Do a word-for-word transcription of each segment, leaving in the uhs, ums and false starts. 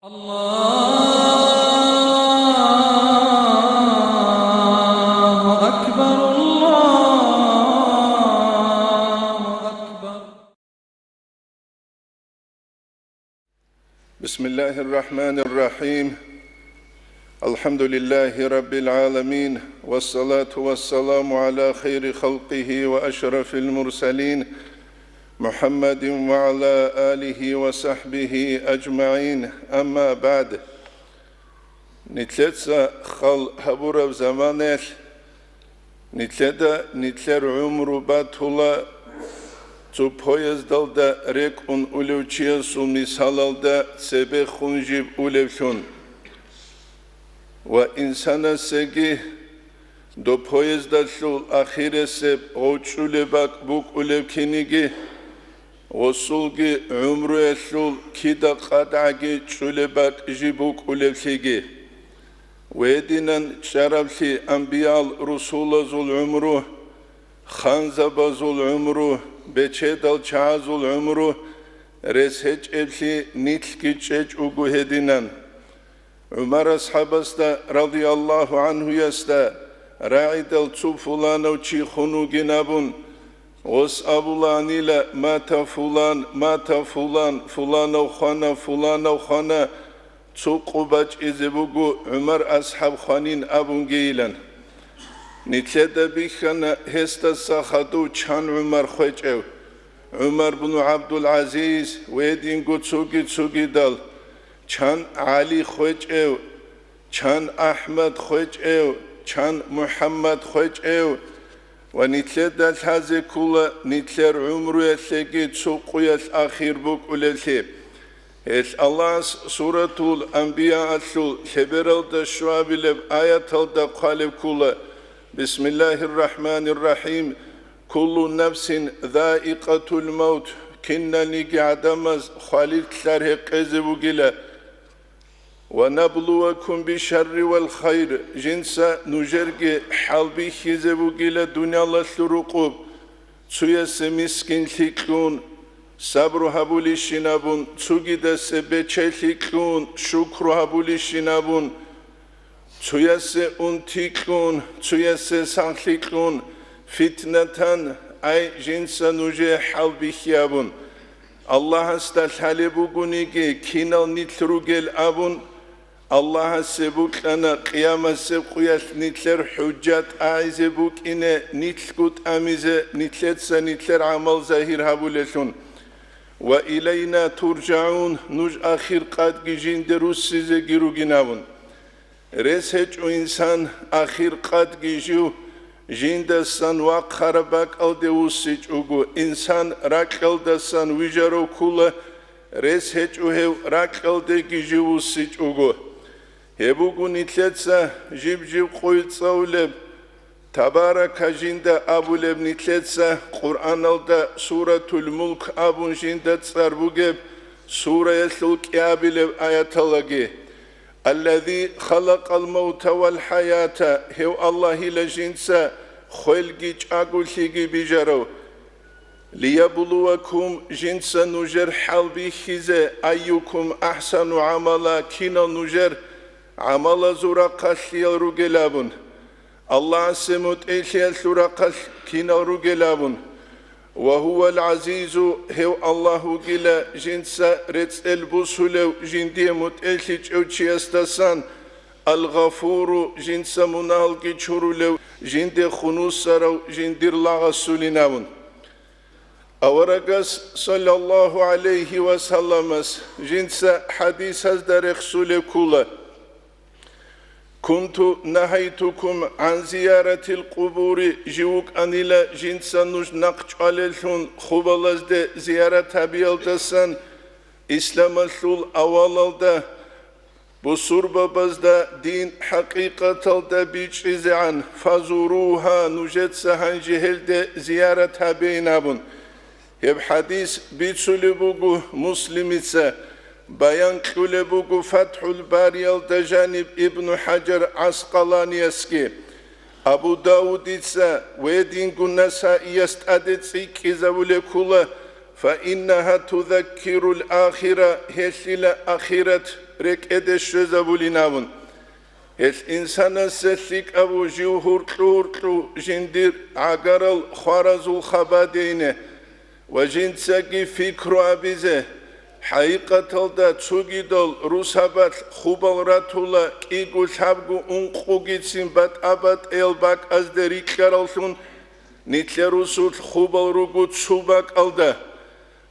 الله أكبر، الله أكبر. بسم الله الرحمن الرحيم. الحمد لله رب العالمين، والصلاة والسلام على خير خلقه وأشرف المرسلين محمد وعلى آله وصحبه أجمعين. أما بعد. Нилъеца хал гьабураб заманаялъ нилъеда нилъер гӀумру батула цо поездалда рекӀун улев чиясул мисалалда цебехун жиб улевлъун. Ва инсанасеги доб поездалъул ахиресеб гъов чӀулеб бакӀ букӀулеб киниги, гъосулги гӀумруялъул кида къадгӀаги чӀулеб бакӀ жиб букӀулевлъиги. Гьединан чӀараблъи анбиял-русулазул гӀумру, ханзабазул гӀумру, бечедал чагӀазул гӀумру рес гьечӀеблъи нилъги чӀечӀого гьединан. ГӀумар асхӀабасда, радияллагьу гӀанхуясда, рагӀидал цо фуланав чи хун вугин абун, гъос абулаанила: «Мата фулан, мата фулан, фуланав хвана, фуланав хвана, цо къо бачӀизе буго, ГӀумар асхӀаб хванин», абунгейилан. Нилъеда бихьана гьесдаса хадув чан ГӀумар хвечӀев, ГӀумар бну ГӀабдул-ГӀазиз ва гьединго цоги-цогидал, чан ГӀали хвечӀев, чан АхӀмад хвечӀев, чан МухӀаммад хвечӀев, ва нилъеда лъазе ккола нилъер гӀумруялъеги цо къоялъ ахир букӀулевлъи. Гьелъ Аллагьас Суратул Анбияалъул лъебералда щуабилеб аяталда хъвалеб ккола: «Бисмиллагьир рахӀманир рахӀим. Куллу нафсин заикъатул мавт», киналниги гӀадамаз хвалил лъар гьекъезе вугила. «Ва наблувакум бишарри вал хайр», жинца нужерги хӀалбихьизе вугила дуниялалъул рукъуб, цуясе мискинлъи кьун, сабру гьабулищин абун, цугидасе бечелъи кьун, шукру гьабулищин абун, цуясе унти кьун, цуясе сахлъи кьун, фитнатан, ай, жинца нужее хӀалбихьи абун. Аллагьасда лъалеб бугониги, кинал нилъ ругел абун, Аллагьасе букьана къиямасеб къуялъ нилъер хӀужжат тӀагӀизе букӀине, нилъго тӀамизе, нилъеца нилъер гӀамал загьир гьабулелъун. «Ва илайна туржагӀун», нуж ахир къадги жинде руссизеги ругин абун. Рес гьечӀо инсан ахир къадги жив жиндасан вахъараб бакӀалде вуссичӀого, инсан ракьалдасан вижарав ккола, рес гьечӀо гьев ракьалдеги жив вуссичӀого. Гьеб буго нилъеца жиб-жиб къойил цӀалулеб, «Табарака» жинда абулеб, нилъеца Къуръаналда Суратул Мулк абун жинда цӀар бугеб сураялъул кӀиабилеб аяталаги. «Аллази халакъал мавта вал хӀаята», гьев Аллагьила жинца хвелги чӀаголъиги бижарав. «Лияблувакум», жинца нужер хӀалбихьизе, «айюкум ахсану гӀамала», кинал нужер гӀамалазул рахъалъиял ругел абун. Аллагьасе мутӀигӀлъиялъул рахъалъ кинал ругел абун. «Ва гьувал гӀазизу», гьев Аллагь вугила жинца рецӀел бусулев, жиндие мутӀигӀлъичӀев чиясдасан, «ал-Гъафуру», жинца мунагьалги чурулев, жинде хунусарав, жиндир лагъасулин абун. Аварагас, саллаллагьу гӀалайгьи ва салламас, жинца хӀадисазда рехсулеб ккола: «Кунту нагьайтукум гӀан зияратил къубури», жив вукӀанила жинца нуж нахъ чӀвалеллъун хубалазде зиярат гьабиялдасан, исламалъул авалалда, бусурбабазда дин хӀакъикъаталда бичӀчӀизегӀан, «фазуругьа», нужеца гьанже гьелде зиярат гьабейин абун. Гьеб хӀадис бицулеб буго Муслимица, баян кьулеб буго ФатхӀул Бариялда жаниб Ибну ХӀажар ГӀаскъаланиясги. Абу Давудица ва гьединго Насаияс тӀаде цӀикӀкӀизабулеб ккола فإنها تذكر الآخرة, гьелъила ахират рекӀеде щвезабулин абун. Гьелъ инсанасе лъикӀаб жив гьуркьу-гьуркьу жиндир гӀагарал хваразул хабаде ине ва жинцаги пикру абизе. ХӀакъикъаталда цогидал русабалъ хубал ратула кӀиго-лъабго-ункъугицин батӀа-батӀиял бакӀазде рикьараллъун, нилъер русулъ хубал руго цо бакӀалда.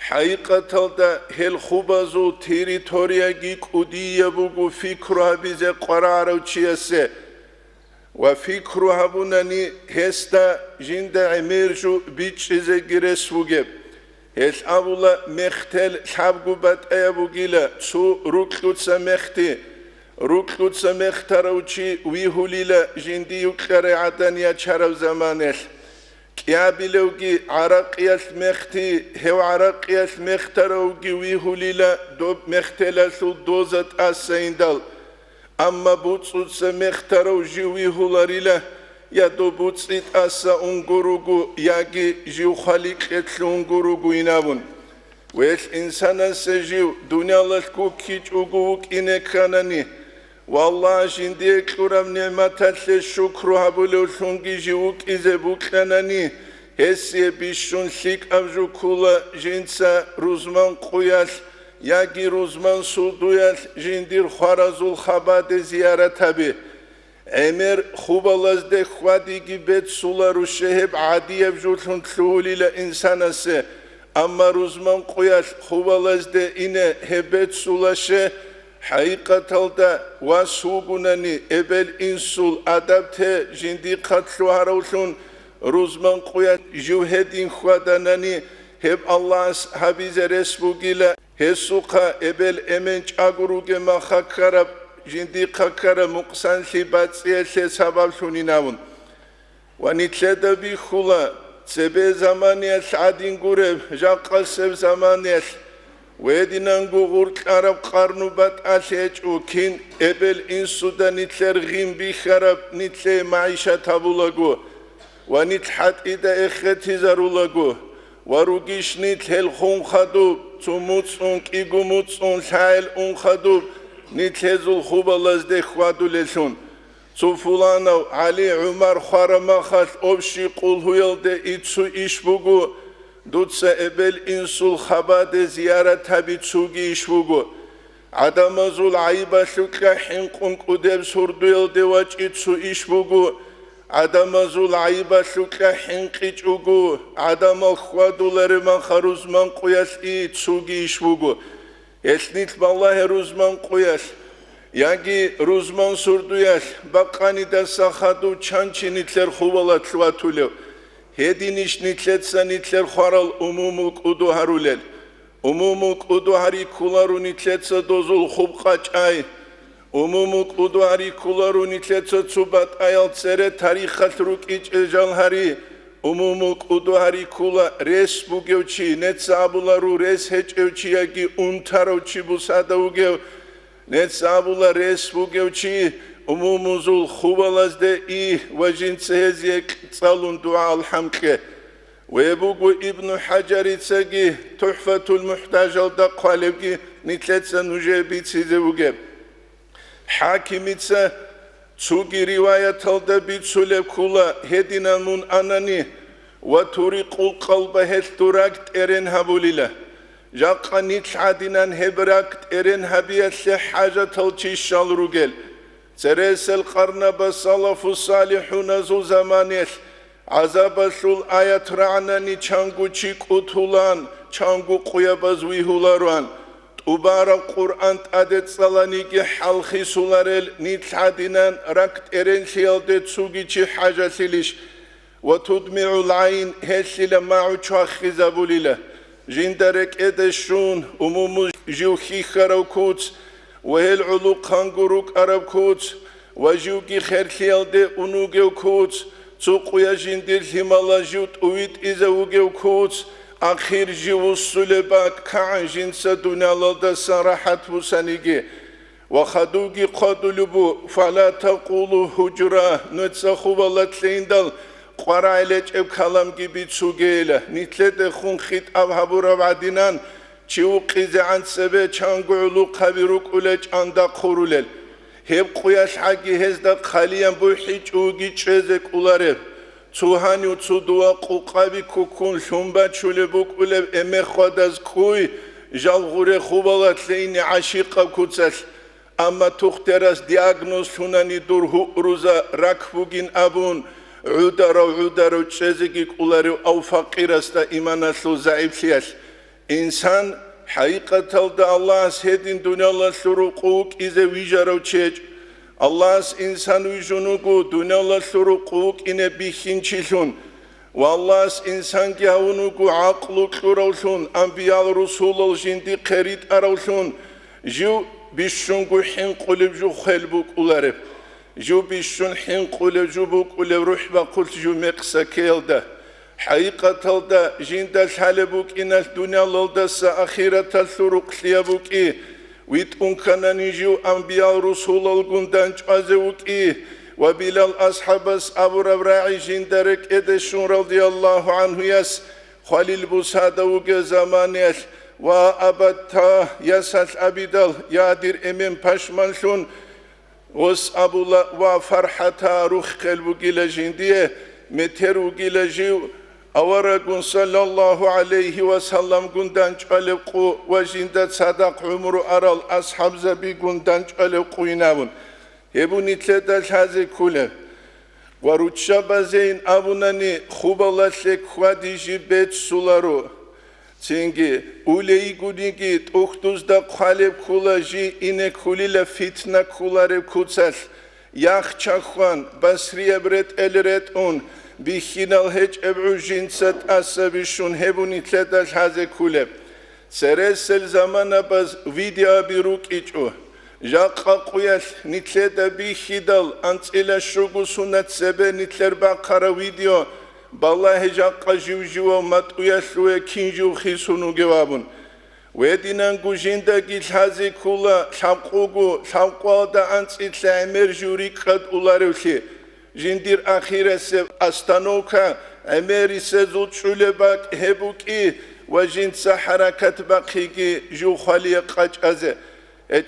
ХӀакъикъаталда гьел хубазул территорияги кӀудияб буго пикру гьабизе къварагӀарав чиясе. Ва пикру гьабунани гьесда жинда гӀемер жо бичӀчӀизеги рес бугеб. Гьелъ абула, мехтел лъабго батӀаяб бугила, цо рукьуца мехти. Рукьуца мехтарав чи вигьулила жиндие юкьарай гӀадан ячараб заманалъ. КӀиабилевги гӀаракъиялъ мехти, гьев гӀаракъиялъ мехтаравги вигьулила доб мехтелалъул доза тӀасайиндал. Амма буцӀуца мехтарав жив вигьуларила, я доб буцӀи тӀаса унго руго, яги жив хваликье лъунго ругойин абун. Велъ инсанасе жив дуниялалъ гуккичӀого вукӀине кканани, ва Аллагь жиндие кьураб нигӀматалъе шукру гьабулевлъунги жив вукӀизе букьанани, гьесие бищун лъикӀаб жо ккола жинца рузман къуялъ яги рузман сордоялъ жиндир хваразул хабаде зиярат гьаби. ГӀемер хубалазде хьвадиги беццуларо щай гьеб гӀадияб жолъун лъугьулила инсанасе, амма рузман къуялъ хубалазде ине гьеб беццула щай? ХӀакъикъаталда вас вугунани, эбел-инсул адаб те жиндихъа лъугьаравлъун, рузман къуялъ жив гьедин хьваданани, гьеб Аллагьас гьабизе рес бугила. Гьесухъа эбел-эмен чӀаго ругеб маха ккараб, жиндихъа ккараб нукъсанлъи бацӀцӀиялъе сабаблъунин абун. Ва нилъеда бихьула, цебе заманиялъ гӀадин гуреб, жакъасеб заманиялъ, гьединанго гъуркьараб къарну батӀалъи гьечӀо, кин эбел-инсуда нилъер гъин бихьараб нилъее магӀишат гьабулаго ва нилъ хӀатӀида эхетизарулаго. Ва ругищ нилъ гьел хун хадуб, цо муцӀун, кӀиго муцӀун, лъагӀел ун хадуб, нилъ гьезул хубалазде хьвадулеллъун. Цо фуланав ГӀали, ГӀумар хвараб махалъ общий къулгьуялде иццу иш буго, дуца эбел-инсул хабаде зиярат гьаби цуги иш буго. ГӀадамазул гӀайибалъукьа хӀинкъун кӀудеб сордоялде вачӀи цо иш буго, гӀадамазул гӀайибалъукьа хӀинкъичӀого, гӀадамал хьвадулареб маха рузман къуялъ и цоги иш буго. Гьелъ нилъ балагье рузман къуялъ, яги рузман сордоялъ бакъанидаса хадув чан чи нилъер хубалалъ ватулев? Гьединищ нилъеца нилъер хварал умумул кӀуду гьарулел? Умумул кӀуду гьари кколаро нилъеца дозул хуб къачӀай. Умумул кӀуду гьари кколаро нилъеца цо батӀаял цере тарихалъ рукӀичӀел жал гьари. Умумул кӀуду гьари ккола рес бугев чи, неца абуларо рес гьечӀев чи яги унтарав чи бусада вугев. Неца абула рес бугев чи умумузул хубалазде и ва жинца гьезие цӀалун дугӀа-алхӀам кье. Ве буго Ибну ХӀажарицаги ТухӀфатул МухӀтажалда хъвалебги нилъеца нужее бицизе вугеб. ХӀакимица цоги риваяталда бицулеб ккола, гьединан мун анани ва турикъул къалба гьелъ дур ракӀ тӀерен гьабулила. Жакъа нилъ гӀадинан гьеб ракӀ тӀерен гьабиялъе хӀажатал чи щал ругел? Цересел къарнабаз салафу-салихӀуназул заманиялъ гӀазабалъул аят рагӀнани чанго чи кӀутулан, чанго къуябаз вигьулароан, тӀубараб Къуръан тӀаде цӀаланиги хӀалхисуларел нилъ гӀадинан ракӀ тӀеренлъиялде цуги чи хӀажалъилищ? Ва тудмигӀул гӀайн, гьелъила магӀу чвахизабулила. Жинда рекӀеде щун, умуму жив хьихьарав куц ва гьел гӀулухъанго рукӀараб куц ва живги херлъиялде ун вугев куц, цо къуя жиндир лъимала жив тӀувитӀизе вугев куц, ахир жив вуссулеб бакӀ кагӀан жинца дуниялалдасан рахӀат бусаниги. Ва хадуги хъвадулеб бу, фала такъулу гьужра, нуца хубалалъейиндал къварагӀел гьечӀеб каламги бицугейила, нилъеде хун хитӀаб гьабураб гӀадинан, чи вукъизегӀан цебе чанго гӀулухъаби рукӀула чӀанда хъурулел. Гьеб къуялъ гӀаги гьезда хъалиян бухӀичӀого чӀезе кӀолареб. Цо гьанив цо дова къукъаби ккуккун лъун бачулеб букӀулеб эмен хвадаз кӀуй, жал гъуре хубалалъе ине гӀащикъаб куцалъ. Амма тухтарас диагноз лъунани дур гьугьруза рак бугин абун, гӀударав-гӀударав чӀезеги кӀоларев ав факъирасда иманалъул загӀиплъиялъ. Инсан, хӀакъикъаталда, Аллагьас гьедин дуниялалъул рукъу вукӀизе вижарав чи гьечӀ. Аллагьас инсан вижун вуго дуниялалъул рукъу вукӀине бихьинчилъун. Ва Аллагьас инсанги гьавун вуго гӀакълу кьуравлъун, анбиял-русулал жиндихъе ритӀаравлъун, жив бищунго хӀинкъулеб жо хвел букӀулареб. Жив бищун хӀинкъулев жо букӀулев рухӀ бахъулъ жив мекъса ккеялда. ХӀакъикъаталда, жинда лъалеб букӀиналъ дуниялалдаса ахираталъул рукълъияб букӀи, витӀун кканани жив анбиял-русулалгун данчӀвазе вукӀи ва Билал асхӀабас абураб рагӀи жинда рекӀеде щун радияллагьу гӀанхуяс хвалил бусада вугев заманаялъ ва абадта ясалъ абидал, я дир эмен пашманлъун, Гъос абула ва фархӀата руххел бугила жиндие, метер вугила жив аварагун саллаллагьу гӀалайгьи ва салламгун данчӀвалеб къу ва жинда цадахъ гӀумру арал асхӀабзабигун данчӀвалеб къуйин абун. Гьеб нилъеда лъазе кколеб. Ва руччабазейин абунани хубалалъе кквади жиб беццуларо. Цинги, улейгуниги, тӀухьдузда хъвалеб ккула жи ине ккулила фитна ккулареб куцалъ, яхча хван, басрияб ретӀел ретӀун, бихьинал гьечӀеб гӀужинца тӀаса бищун гьеб нилъеда лъазе ккулеб. Цересел заманабаз видеоби рукӀичӀо. Жакъа къуялъ нилъеда бихьидал анцӀила щуго сунат цебе нилъер бахъараб видео, балагье жакъа жив-живав матӀуялъуве кин жив хисун вугев абун. Гьединанго жиндаги лъазе ккула лъабкъого, лъабкъоялда анцӀила гӀемер жив рикӀкӀад уларевлъи. Жиндир ахирасеб остановка гӀемерисезул чӀулеб бакӀ гьеб букӀи ва жинца хӀаракат бахъиги жив хвалие къачӀазе.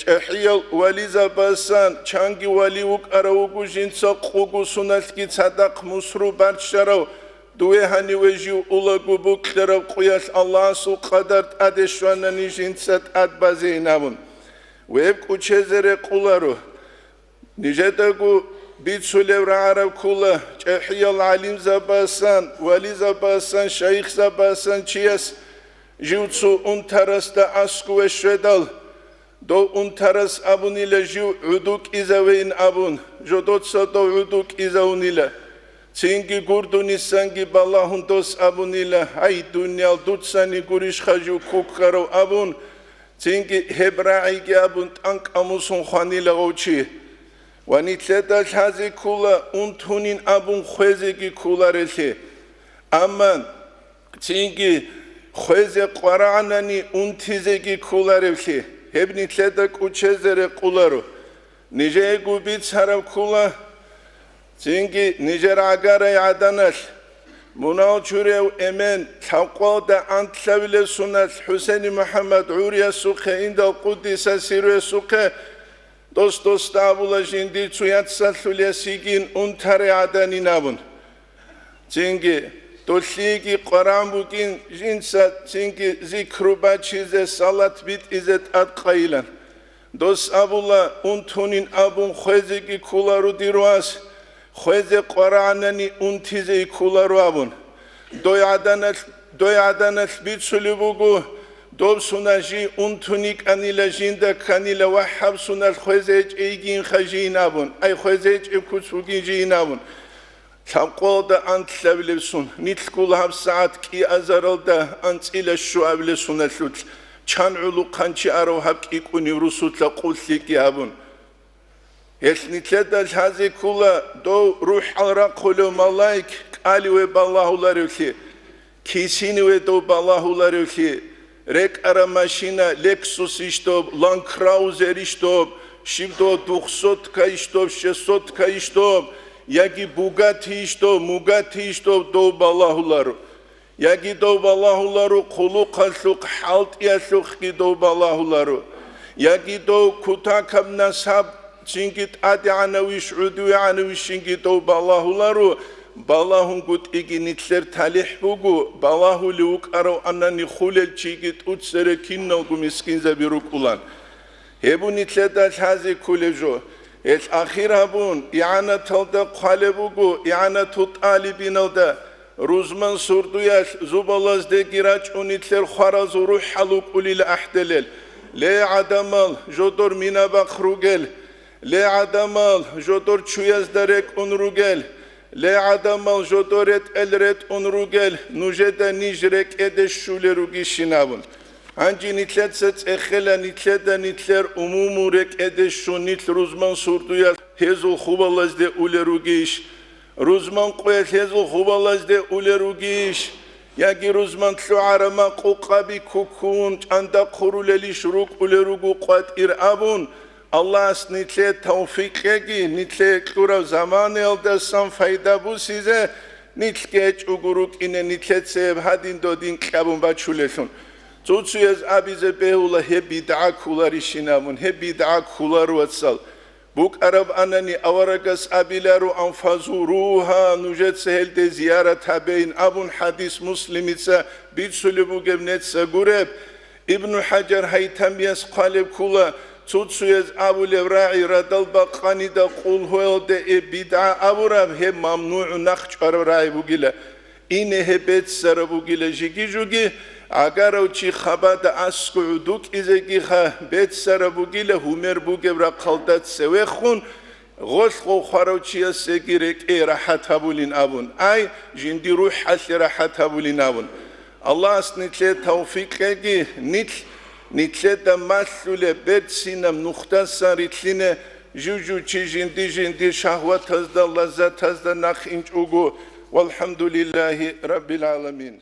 ЧӀехӀиял вализабасан чанги вали вукӀарав вуго жинца къуго суналъги цадахъ мусру барччарав, дуе гьаниве жив улаго букьараб къуялъ Аллагьасул къадар тӀаде щванани жинца тӀад базейин абун. Веб кӀучезе рекъуларо. Нижедаго бицулев рагӀараб ккула чӀехӀиял гӀалимзабасан, вализабасан, шайихзабасан чияс жив цо унтарасда аскӀове щведал, дов унтарас абунила жив гӀуду кӀизавейин абун, жодоца дов гӀуду кӀизавунила. Цинги гурдунисанги балагьун дос абунила: «Гьай, дуниял, дуцани гурищха жив куккарав?» абун, цинги гьеб рагӀиги абун тӀанкӀамусун хванила гъов чи. Ва нилъеда лъазе ккула унтунин абун хвезеги кколарелъи. Амма цинги хвезе къварагӀанани унтизеги кколаревлъи, гьеб нилъеда кӀучезе рекъуларо. Нижеего бицараб ккула, цинги нижер гӀагарай гӀаданалъ, мунагьал чурев эмен, лъабкъоялда анлъабилеб суналъ ХӀусени МухӀаммад гӀуриясухъе индал къуддиса сируясухъе, дос-досда абула жиндир цо яцалъулесигин унтарай гӀаданин абун. Цинги, долъиеги къварагӀун бугин жинца цинги зикру бачизе, салат битӀизе тӀадкъайилан. Дос абула, унтунин абун хвезеги кколаро дир вас, хвезе къварагӀанани унтизе кколаро абун. Дой гӀаданалъ, дой гӀаданалъ бицулеб буго, доб сунал жий унтун йикӀанила жинда кканила вахӀаб сунал хвезе гьечӀейгинха жийин абун, ай хвезе гьечӀеб куц бугин жийин абун. Лъабкъоялда анлъабилеб сун, нилъго гьабсагӀат кӀиазаралда анцӀила щуабилеб суналъулъ, чан гӀулухъанчи арав гьаб кӀикӀунив русулъа къуллъиги гьабун. Гьелъ нилъеда лъазе ккула дов рухӀал рахъулев малаик кӀаливе балагьуларевлъи. Кисиниве дов балагьуларевлъи, рекӀараб машина Lexus ищ доб, Land Cruiser ищ доб, щиб доб двухсотка ищ доб, шестьсотка ищ доб, Яги бугатищ дов, мугатищ дов, дов балагьуларо. Яги дов балагьуларо хъулухъалъухъ, хӀалтӀиялъухъги дов балагьуларо. Яги дов кутакаб насаб, чинги тӀадегӀанавищ, гӀудувегӀанавищинги дов балагьуларо. БалагьунгутӀиги нилъер талихӀ буго, балагьулев вукӀаравани хулел чиги тӀуцере киналго мискинзаби рукӀулан. Гьеб нилъеда лъазе кколеб жо. Гьелъ ахир гьабун, игӀанаталда хъвалеб буго, игӀанату тӀалибиналда, рузман сурдуялъ зубалаздеги рачӀун нилъер хваразул рухӀал вукӀулила гӀахӀделел. Ле, гӀадамал, жодор минабахъ ругел! Ле, гӀадамал, жодор чуязда рекӀун ругел! Ле, гӀадамал, жодор ретӀел ретӀун ругел, нужеда ниж рекӀеде щулел ругищин абун. Гьанже нилъеца цӀехела, нилъеда нилъер умумул рекӀеде щун нилъ рузман сурдуялъ гьезул хубалазде улел ругищ? Рузман къоялъ гьезул хубалазде улел ругищ? Яги рузман лъугӀараб макъукъаби кукун чӀанда хъурулелищ рукӀулел руго къватӀир абун, Аллагьас нилъее тавфикъ кьеги, нилъее кьураб заманаялдасан пайда бусизе, нилъ гьечӀого рукӀине нилъеца гьеб гьадин додин кьабун бачулелъун. Цо-цояз абизе бегьула гьеб бидгӀа кколарищин абун, гьеб бидгӀа кколаро, вацал. БукӀарабани аварагас абиларо: «Анфазуругьа, нужеца гьелде зиярат гьабейин», – абун хӀадис Муслимица бицулеб бугеб, неца гуреб. Ибну ХӀажар Гьайтамияс хъвалеб ккола, цо-цояз абулеб рагӀи радал бакъанида къулгьуялде гьеб бидгӀа абураб, гьеб мамнугӀ, нахъ чӀвараб рагӀи бугила. Ине гьеб беццараб бугила жиги-жуги, гӀагарав чи хабада аскӀов гӀодов кӀизегиха беццараб бугила, гьумер бугеб рахъалда цевехун, гъолъго хварав чиясеги рекӀее рахӀат гьабулин абун, ай, жиндир рухӀалъе рахӀат гьабулин абун. Аллагьас нилъее тавфикъ кьеги, нилъ, нилъеда малъулеб берцинаб нухдасан рилълъине, жив-жив чи жинди-жиндир шагьватазда, лаззатазда нахъинчӀого. ВалхӀамдулиллагьи раббил гӀаламин.